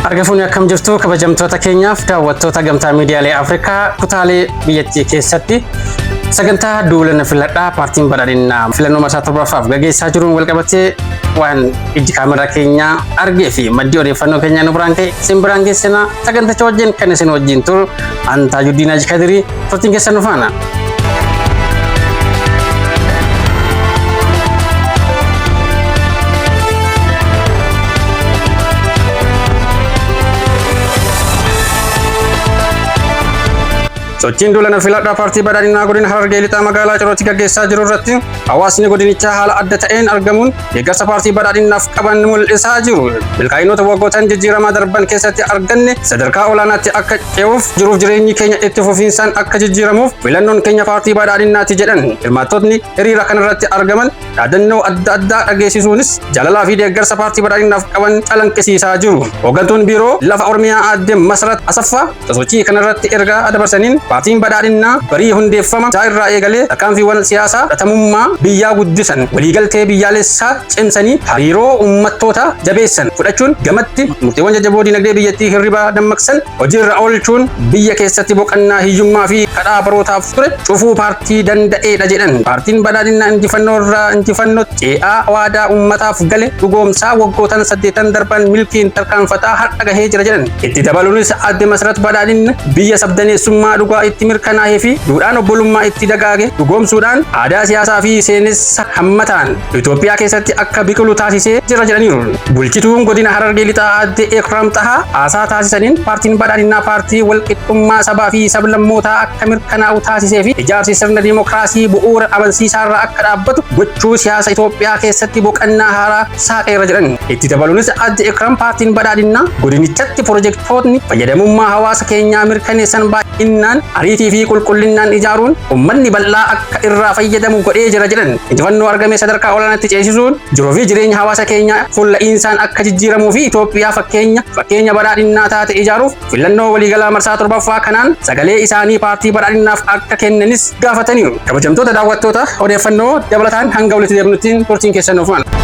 Harka fuunee akkam jirtu kabajamtoota keenyaaf daawwattoota gamtaa miidiyaalee Afrikaa kutaalee biyyattii keessatti sagantaa duula filadhaa paartiin badhaadhinaa filannoo marsaa torbaffaaf gaggeessaa jiruun walqabatee waan ijji kaameraa keenyaa argee fi maddii odeeffannoo keenyaa nu biraan ga'e isin biraan geessina. Saganticha wajjin kan isin wajjin turu Antaajuddin Haji Kadirii turtiin keessan nu faana. Sochiin duula filadhaa paartii badhaadhinaa godina Harargee Lixaa magaalaa Cirootti gaggeessaa jiru irratti hawaasni godinichaa haala adda ta'een argamuun deeggarsa paartii badhaadhinaaf qaban mul'isaa jiru. Milkaa'inoota waggootaan jijjiiramaa darban keessatti arganne sadarkaa olaanaatti akka ce'uuf jiruuf jireenyi keenya itti fufiinsaan akka jijjiiramuuf filannoon keenya paartii badhaadhinaati jedhan. Hirmaattotni hiriira kanarratti argaman dhaadannoo adda addaa dhageessisuunis jaalalaa fi deeggarsa paartii badhaadhinaaf qaban calanqisiisaa jiru. Hooggantuun biiroo lafa Oromiyaa aadde Masarat Asaffaa sochii kanarratti ergaa dabarsaniin paartiin badhaadhinaa barii hundeeffama isaa irraa eegalee tarkaanfiiwwan siyaasaa fudhatamummaa biyyaa guddisan waliigaltee biyyaalessaa cimsanii hariiroo uummattoota jabeessan fudhachuun gamatti murteewwan jajjaboo dinagdee biyyattii hirribaa dammaqsan hojiirra oolchuun biyya keessatti boqannaa hiyyummaa fi kadhaa barootaaf ture cufuu paartii danda'eedha jedhan. Paartiin badhaadhinaa injifannoo irraa injifannoo ce'aa waadaa uummataaf gale dhugoomsaa waggootan 8 darban milkiin tarkaanfataa har'a gahee jira jedhan. Itti dabaluunis aadde Masarat badhaadhinni biyya sabdaneessummaa dhugaa itti mirkanaa'ee fi duudhaan obbolummaa itti dagaage dhugoomsuudhaan aadaa siyaasaa fi seenessa hammataan Itoophiyaa keessatti akka biqilu taasisee jira jedhaniiru. Bulchituun godina Harargee Lixaa aadde Ekraam Xahaa haasaa taasisaniin paartiin badhaadhinaa paartii walqixxummaa sabaa fi sablammootaa akka mirkanaa'u taasisee fi ijaarsi sirna dimookiraasii bu'uura amansiisaarraa akka dhaabbatu gochuu siyaasa Itoophiyaa keessatti boqannaa haaraa saaqeera jedhan. Itti dabaluunis aadde Ekraam paartiin badhaadhinaa godinichatti pirojektootni fayyadamummaa hawaasa keenyaa mirkaneessan baay'inaan ariitii fi qulqullinnaan ijaaruun uummanni bal'aa akka irraa fayyadamu godhee jira jedhan. Injifannoo argame sadarkaa olaanaatti ceesisuun jiruu fi jireenya hawaasa keenyaa fulla'iinsaan akka jijjiiramuu fi Itoophiyaa fakkeenya badhaadhinaa taate ijaaruuf filannoo waliigalaa marsaa torbaffaa kanaan sagalee isaanii paartii badhaadhinaaf akka kennanis gaafataniiru. Kabajamtoota daawwattoota odeeffannoo dabalataan hanga walitti deebinutti turtiin keessan nuuf maala.